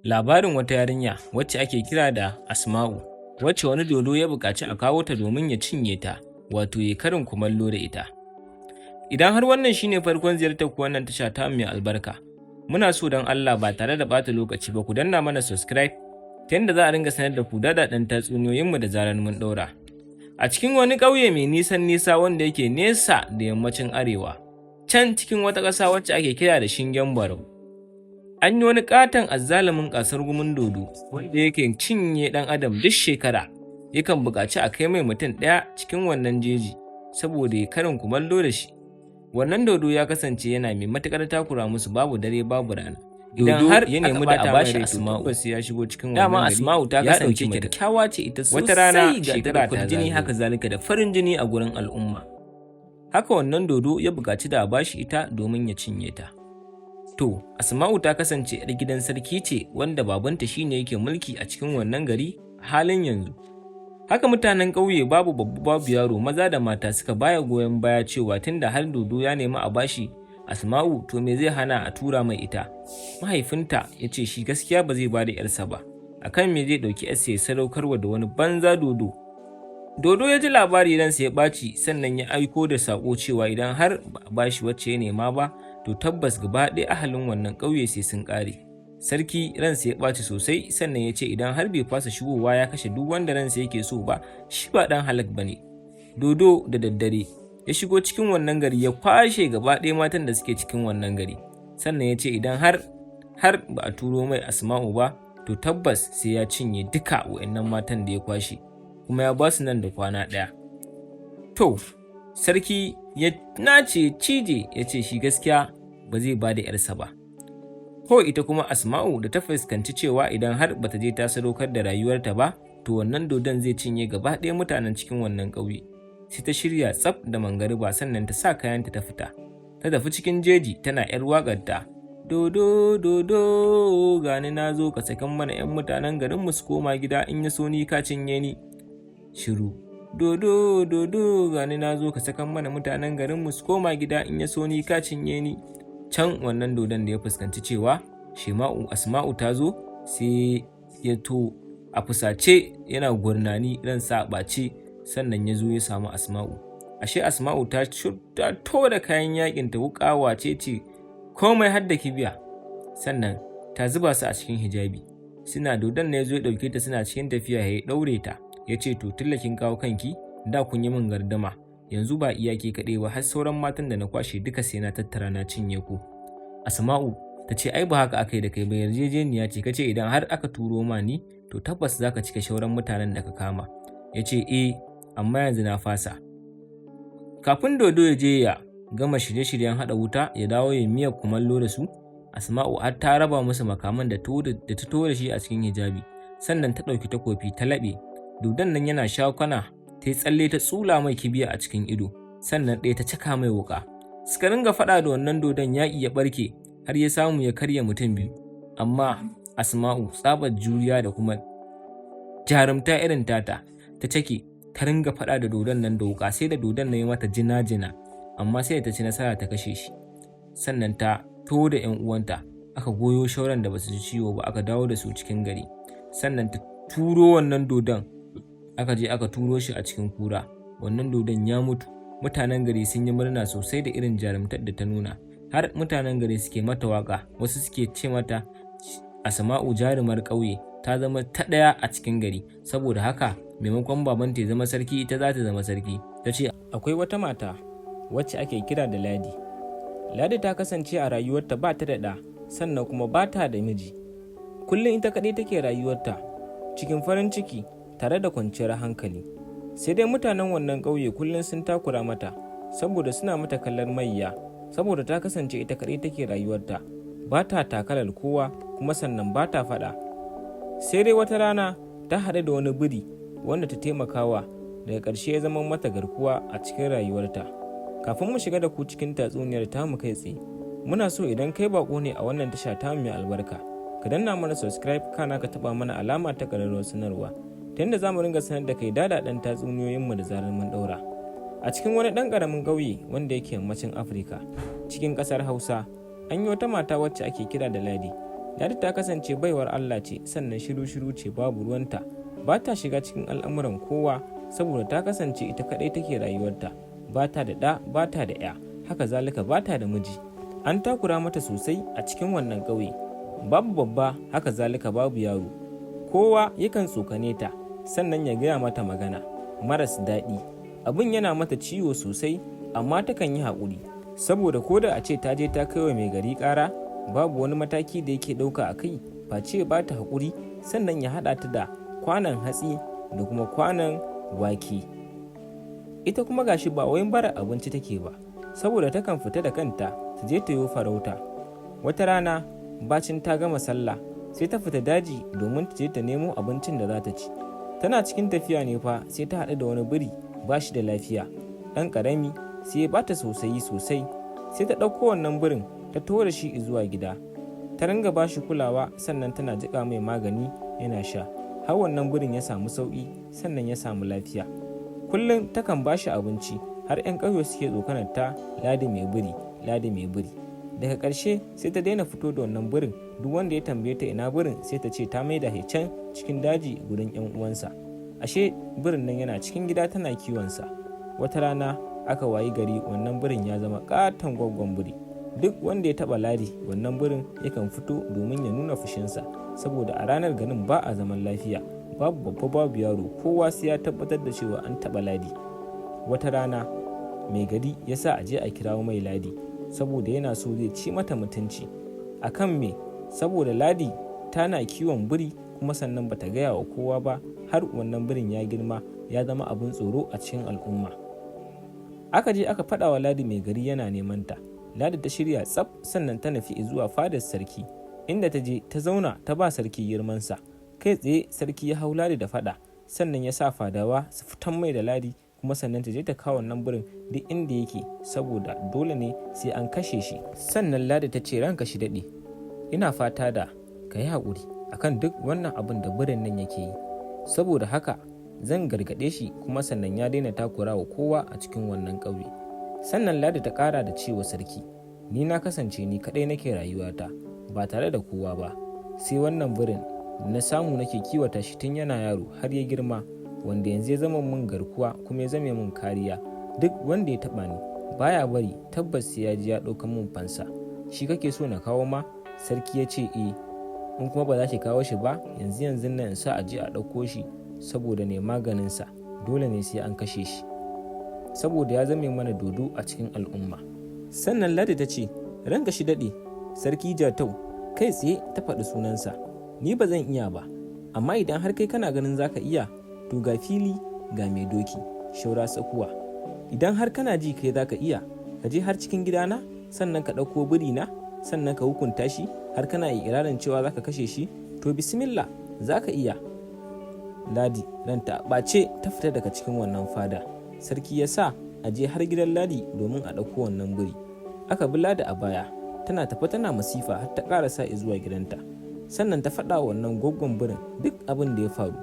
Labarin wata yarinya wacce ake kira da Asma'u, wacce wani dodo ya buƙaci a kawo ta domin ya cinye ta, wato ya karin kumallo da ita. Idan har wannan shine farkon ziyartar ku wannan tasha ta mai albarka, muna so don Allah ba tare da ɓata lokaci ba ku danna mana subscribe ta yadda za a ringa sanar da ku daɗaɗɗen tatsuniyoyinmu da zarar mun ɗaura. A cikin wani ƙauye mai nisan nisa wanda yake nesa da yammacin arewa, can cikin wata ƙasa wacce ake kira da Shingen Barau, an yi wani ƙaton azzalumin ƙasargumin dodo wanda yake cinye ɗan adam duk shekara, yakan buƙaci a kai mai mutum ɗaya cikin wannan jeji saboda ya karin kumallo da shi. Wannan dodo ya kasance yana mai matuƙar takura musu babu dare babu rana. Idan har ya nemi da a bashi Asma'u, tabbas ya shigo cikin dama wannan gari Asma'u ta ya kasance ɗauki mutum. Kyakkyawa ce ita sosai, Wata rana ga ta shekara da ta kwarjini, zagayo. Haka zalika da farin jini a gurin al'umma. Haka wannan dodo ya buƙaci da a bashi ita domin ya cinye ta. To, Asma'u ta kasance 'yar gidan sarki ce wanda babanta shine yake mulki a cikin wannan gari a halin yanzu. Haka mutanen ƙauye, babu babba babu yaro, maza da mata, suka baya goyon baya cewa tunda har dodo ya nemi a bashi Asma'u, to me zai hana a tura mai ita? Mahaifinta ya ce shi gaskiya ba zai bada 'yarsa ba. Akan me zai ɗauki 'yarsa ya sadaukarwa da wani banza dodo? Dodo ya ji labari, ransa ya ɓaci, sannan ya aiko da saƙo cewa idan har ba a bashi wacce ya nema ba, to tabbas gaba ɗaya ahalin wannan ƙauye sai sun ƙare. Sarki ransa ya ɓaci sosai, sannan ya ce idan har bai fasa shigowa ya kashe duk wanda ransa yake so ba, shi ba ɗan halak ba ne. Dodo da daddare ya shigo cikin wannan gari, ya kwashe gaba ɗaya matan da suke cikin wannan gari. Sannan ya ce idan har ba a turo mai Asma'u ba, to tabbas sai ya cinye duka wa'annan matan da ya kwashe, kuma ya ba su nan da kwana ɗaya. To, sarki ya nace cije, ya ce shi gaskiya ba zai ba da ‘yarsa ba. Ko ita kuma Asma'u da ta fuskanci cewa idan har bata je ta sadaukar da rayuwarta ba, to wannan dodon zai cinye gaba ɗaya mutanen cikin wannan ƙauye. Sai ta shirya tsaf da mangariba, sannan ta sa kayanta ta fita. Ta tafi cikin jeji tana ‘yar waƙarta. "Dodo, dodo, gani na zo, ka sakan mana ‘yan mutanen garinmu su koma gida, in ya so ni ka cinye ni." Shiru. "Dodo, dodo, gani na zo, ka sakan mana mutanen garinmu su koma gida, in ya so ni ka cinye ni." Can wannan dodon da ya fuskanci cewa Shema'u Asma'u ta zo, sai ya to a fusace yana gurnani, ransa a ɓace, sannan ya zo ya samu Asma'u. Ashe Asma'u ta to da kayan yakin ta, wuƙa, wace ce, komai, har da kibiya. Sannan ta zuba su a cikin hijabi. Suna dodon ne ya zo ya ɗauke ta, suna cikin tafiya ya ɗaure ta. Ya ce, "To, tunda kin kawo kanki, da kun yi min gardama, yanzu ba iya ke kaɗai ba, har sauran matan da na kwashe duka sai na tattara na cinye ku." Asma'u ta ce, "Ai ba haka aka yi da kai ba, yarjejeniya ce, kace idan har aka turo ma ni, to tabbas zaka cike shauran mutanen da ka kama." Ya ce, "Eh, amma yanzu na fasa." Kafin dodo ya je ya gama shirye-shiryen haɗa wuta ya dawo ya miyar kumallo da su, Asma'u har ta raba musu makaman da ta to da shi a cikin hijabi, sannan ta ɗauki takofi ta laɓe. Dodon nan yana sha kwana, ta yi tsalle ta tsula mai kibiya a cikin ido, sannan ɗaya ta caka mai wuƙa. Suka ringa faɗa da wannan dodon, yaƙi ya ɓarke har ya samu ya karya mutum biyu, amma Asma'u, tsabar juriya da kuma jarumta irin tata, ta cake ta ringa faɗa da dodon nan da wuƙa, sai da dodon nan ya mata jina-jina, amma sai da ta ci nasara ta kashe shi. Sannan ta to da 'yan uwanta, aka goyo shauran da basu ji ciwo ba, aka dawo da su cikin gari. Sannan ta turo wannan dodon, aka je aka turo shi a cikin kura. Wannan dodon ya mutu. Mutanen gari sun yi murna sosai da irin jarumtar da ta nuna, har mutanen gari suke mata waka, wasu suke ce mata Asma'u jarumar ƙauye, ta zama ta ɗaya a cikin gari. Saboda haka maimakon babanta ya zama sarki, ita za ta zama sarki. Ta ce akwai wata mata wacce ake kira da Ladi. Ladi ta kasance a rayuwarta ba ta da ɗa, sannan kuma ba ta da miji. Kullum ita kaɗai take rayuwarta cikin farin ciki tare da kwanciyar hankali. Sai dai mutanen wannan ƙauye kullum sun takura mata saboda suna mata kallon mayya, saboda ta kasance ita kaɗai take rayuwarta, ba ta takalar kowa, kuma sannan ba ta faɗa. Sai dai wata rana ta haɗu da wani biri wanda ta taimakawa, daga ƙarshe ya zama mata garkuwa a cikin rayuwarta. Kafin mu shiga da ku cikin tatsuniyar tamu kai tsaye, muna so idan kai bako ne a wannan tasha tamu mai albarka, ka danna mana subscribe, kana ka taɓa mana alama ta ƙararrawar sanarwa, ta yadda za mu ringa sanar da kai daɗaɗɗen tatsuniyoyinmu da zarar mun ɗaura. A cikin wani ɗan ƙaramin ƙauye wanda yake yammacin Afirka, cikin ƙasar Hausa, an yi wata mata wacce ake kira da Ladi. Ladi ta kasance baiwar Allah ce, sannan shiru-shiru ce, babu ruwanta, ba ta shiga cikin al'amuran kowa, saboda ta kasance ita kaɗai take rayuwarta, ba ta da ɗa, ba ta da 'ya, haka zalika ba ta da miji. An takura mata sosai a cikin wannan ƙauye. Babu babba, haka zalika babu yaro. Kowa yakan tsokane ta, sannan ya gaya mata magana maras daɗi. Abin yana mata ciwo sosai, amma takan yi haƙuri, saboda ko da a ce ta je ta kai wa mai gari ƙara, babu wani mataki da yake ɗauka a kai face ba ta haƙuri, sannan ya haɗa ta da kwanan hatsi da kuma kwanan wake. Ita kuma gashi ba wai bara abinci take ba, saboda takan fita da kanta ta je ta yi farauta. Wata rana, bacin ta gama sallah, sai ta fita daji domin ta je ta nemo abincin da za ta ci. Tana cikin tafiya ne fa sai ta haɗu da wani biri ba shi da lafiya, ɗan ƙarami. Sai ya bata tausayi sosai, sai ta ɗauko wannan birin ta tora shi zuwa gida, ta ringa ba shi kulawa, sannan tana jiƙa mai magani yana sha, har wannan birin ya samu sauƙi, sannan ya samu lafiya. Kullum takan ba shi abinci, har 'yan ƙauye suke tsokanar ta, "Ladi mai biri, Ladi mai biri." Daga ƙarshe sai ta daina fito da wannan birin. Duk wanda ya tambaye ta ina birin, sai ta ce ta maida shi can cikin daji gurin 'yan uwansa. Ashe birin nan yana cikin gida tana kiwonsa. Wata rana aka wayi gari wannan birin ya zama ƙaton gwaggon biri. Duk wanda ya taɓa Ladi, wannan birin yakan fito domin ya nuna fushinsa, saboda a ranar garin ba a zaman lafiya, babu babba babu yaro, kowa sai ya tabbatar da cewa an taɓa Ladi. Wata rana mai gari ya sa a je a kirawo mai Ladi, saboda yana so zai ci mata mutunci. Akan me? Saboda Ladi tana kiwon biri, kuma sannan bata gaya wa kowa ba, har wannan birin ya girma ya zama abin tsoro a cikin al'umma. Aka je aka faɗa wa Ladi mai gari yana neman ta. Ladi ta shirya tsaf, sannan ta nufi zuwa fadar sarki, inda ta je ta zauna ta ba sarki girmansa. Kai tsaye sarki ya hau Ladi da faɗa, sannan ya sa fadawa su fitan mai da Ladi, kuma sannan ta je ta kawo wannan birin duk inda yake, saboda dole ne sai an kashe shi. Sannan Ladi ta ce, "Ranka shi daɗe, ina fata da ka yi haƙuri akan duk wannan abin da birin nan yake yi. Saboda haka zan gargaɗe shi, kuma sannan ya daina takura wa kowa a cikin wannan ƙauye." Sannan Ladi ta ƙara da cewa sarki, "Ni na kasance ni kaɗai nake rayuwata ba tare da kowa ba, sai wannan birin na samu nake kiwata shi tun yana yaro har ya girma, wanda yanzu ya zama mun garkuwa kuma ya zame mun kariya. Duk wanda ya taɓa ni baya bari, tabbas sai ya ji ya ɗauka mun fansa. Shi kake so na kawo ma?" Sarki ya ce, "E, in kuma ba za ki kawo shi ba, yanzu yanzu nan in sa a je a ɗauko shi, saboda ne maganinsa, dole ne sai an kashe shi, saboda ya zame mana dodo a cikin al'umma." Sannan Ladi ta ce, "Ranka shi daɗe, Sarki Jatau," kai tsaye ta faɗi sunansa, "ni ba zan iya ba, amma idan har kai kana ganin za ka iya, to ga fili ga mai doki, shaura tsakuwa. Idan har kana ji kai za ka iya, ka je har cikin gidana, sannan ka ɗauko biri na, sannan ka hukunta shi, har kana ikirarin cewa za ka kashe shi, to bismillah, za ka iya." Ladi ranta ɓace ta fita daga cikin wannan fada. Sarki ya sa a je har gidan Ladi domin a ɗauko wannan biri. Aka bi Ladi a baya, tana tafi tana masifa har ta ƙarasa zuwa gidanta, sannan ta faɗa wa wannan gwaggon birin duk abin da ya faru.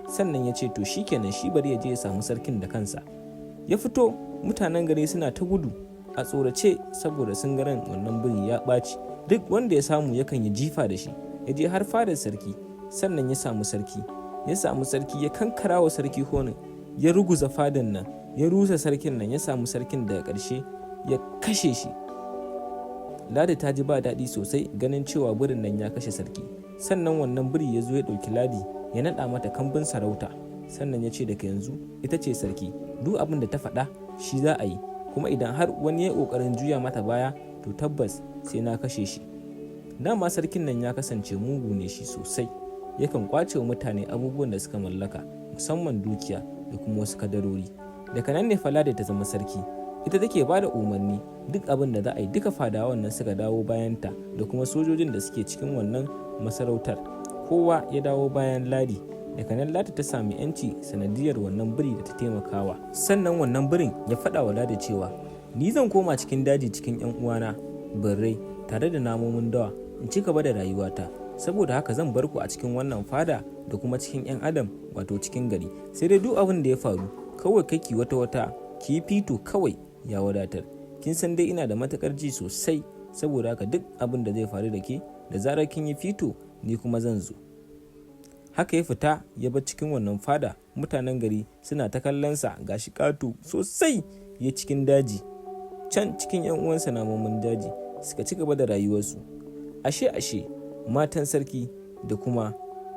Sannan ya ce to shikenan, shi bari ya je ya samu sarkin da kansa. Ya fito, mutanen gari suna ta gudu a tsorace, saboda sun ga ran wannan biri ya ɓaci, duk wanda ya samu yakan yi jifa da shi. Ya je har fadar sarki, sannan ya samu sarki, ya samu sarki, ya kankara wa sarki honin, ya ruguza fadan nan, ya rusa sarkin nan, ya samu sarkin daga ƙarshe ya kashe shi. Ladi ta ji ba daɗi sosai ganin cewa birin nan ya kashe sarki. Sannan wannan biri ya zo ya ɗauki Ladi, ya naɗa mata kambun sarauta, sannan ya ce daga yanzu ita ce sarki, duk abin da ta faɗa shi za a yi, kuma idan har wani ya ƙoƙarin juya mata baya, to tabbas sai na kashe shi. Dama sarkin nan ya kasance mugu ne shi sosai, yakan kwace wa mutane abubuwan da suka mallaka, musamman dukiya da kuma wasu kadarori. Daga nan ne fa Ladi ta zama sarki, ita take ba da umarni duk abin da za a yi. Duka fadawan nan suka dawo bayanta, da kuma sojojin da suke cikin wannan masarautar, kowa ya dawo bayan Ladi. Daga nan Ladi ta sami yanci sanadiyar wannan biri da ta taimakawa. Sannan wannan birin ya faɗa wa Ladi cewa, "Ni zan koma cikin daji cikin yan uwana birrai tare da namomin dawa in ci gaba da rayuwata. Saboda haka zan bar ku a cikin wannan fada da kuma cikin 'yan adam, wato cikin gari. Sai dai duk abin da ya faru, kawai kaki wata wata, ki yi fito kawai ya wadatar. Kin san dai ina da matukar ji sosai, saboda haka duk abin da zai faru da ke Da zarar kin yi fito, ni kuma zan zo." Haka ya fita ya bar cikin wannan fada. Mutanen gari suna ta kallonsa, gashi ƙato sosai. Ya cikin daji can cikin 'yan uwansa namomin daji suka ci gaba da rayuwarsu. Ashe ashe matan sarki da kuma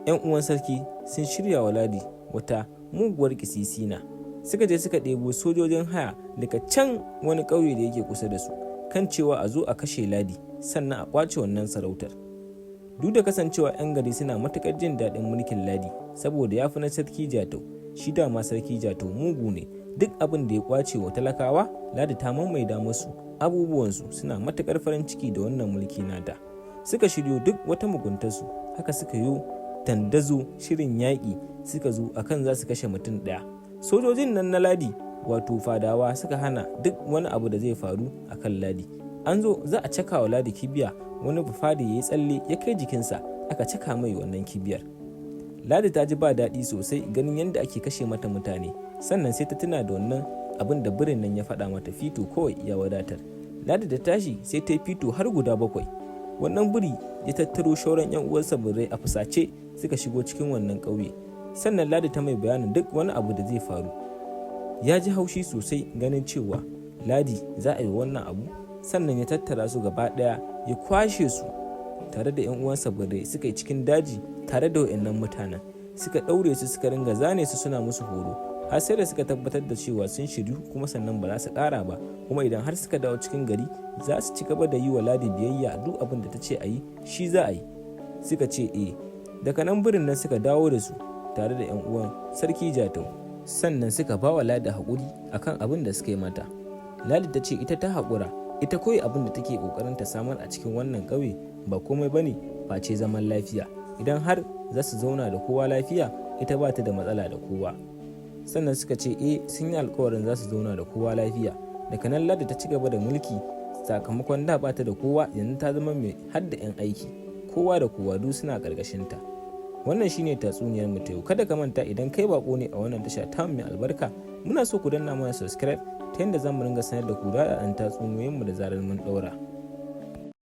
'yan uwan sarki sun shirya wa Ladi wata muguwar kisisina. Suka je suka ɗebo sojojin haya daga can wani ƙauye da yake kusa da su, kan cewa a zo a kashe Ladi, sannan a ƙwace wannan sarautar. Duk da kasancewa 'yan gari suna matuƙar jin daɗin mulkin Ladi, saboda ya fi na Sarki Jatau. Shi dama Sarki Jatau mugu ne, duk abin da ya ƙwace wa talakawa, Ladi ta maimaida musu abubuwansu. Suna matuƙar farin ciki da wannan mulki nata. Suka shiryo duk wata muguntarsu. Haka suka yi dandazo shirin yaƙi, suka zo akan za su kashe mutum ɗaya. Sojojin nan na Ladi, wato fadawa, suka hana duk wani abu da zai faru a kan Ladi. An zo za a caka wa Ladi kibiya, wani bafade ya yi tsalle ya kai jikinsa, aka caka mai wannan kibiyar. Ladi ta ji ba daɗi sosai ganin yadda ake kashe mata mutane. Sannan sai ta tuna da wannan abin da birin nan ya faɗa mata, fito kawai ya wadatar. Ladi da tashi sai ta yi fito har guda bakwai. Wannan biri ya tattaro shauran 'yan uwansa birrai, a fusace suka shigo cikin wannan ƙauye. Sannan Ladi ta mai bayanin duk wani abu da zai faru. Ya ji haushi sosai ganin cewa Ladi za a yi wannan abu. Sannan ya tattara su gaba ɗaya, ya kwashe su tare da 'yan uwansa birrai, suka yi cikin daji tare da wa'annan mutanen. Suka ɗaure su, suka ringa zane su, suna musu horo, har sai da suka tabbatar da cewa sun shiryu, kuma sannan ba za su ƙara ba, kuma idan har suka dawo cikin gari za su ci gaba da yi wa Ladi biyayya, duk abin da ta ce a yi shi za a yi. Suka ce eh. Daga nan birin nan suka dawo da su tare da 'yan uwan Sarki Jatau. Sannan suka ba wa Ladi haƙuri akan abin da suka yi mata. Ladi ta ce ita ta haƙura, ita kawai abin da take ƙoƙarin ta samar a cikin wannan ƙauye ba komai bane face zaman lafiya. Idan har za su zauna da kowa lafiya, ita ba ta da matsala da kowa. Sannan suka ce eh, sun yi alkawarin za su zauna da kowa lafiya. Daga nan Ladi ta ci gaba da mulki. Sakamakon da ba ta da kowa, yanzu ta zama mai hadda 'yan aiki, kowa da kowa duk suna ƙarƙashinta. Wannan shine tatsuniyar mu ta yau. Kada ka manta, idan kai bako ne a wannan tasha ta mai albarka, muna so ku danna mana subscribe ta yadda za mu ringa sanar da ku daɗaɗɗen tatsuniyoyin mu da zarar mun ɗaura.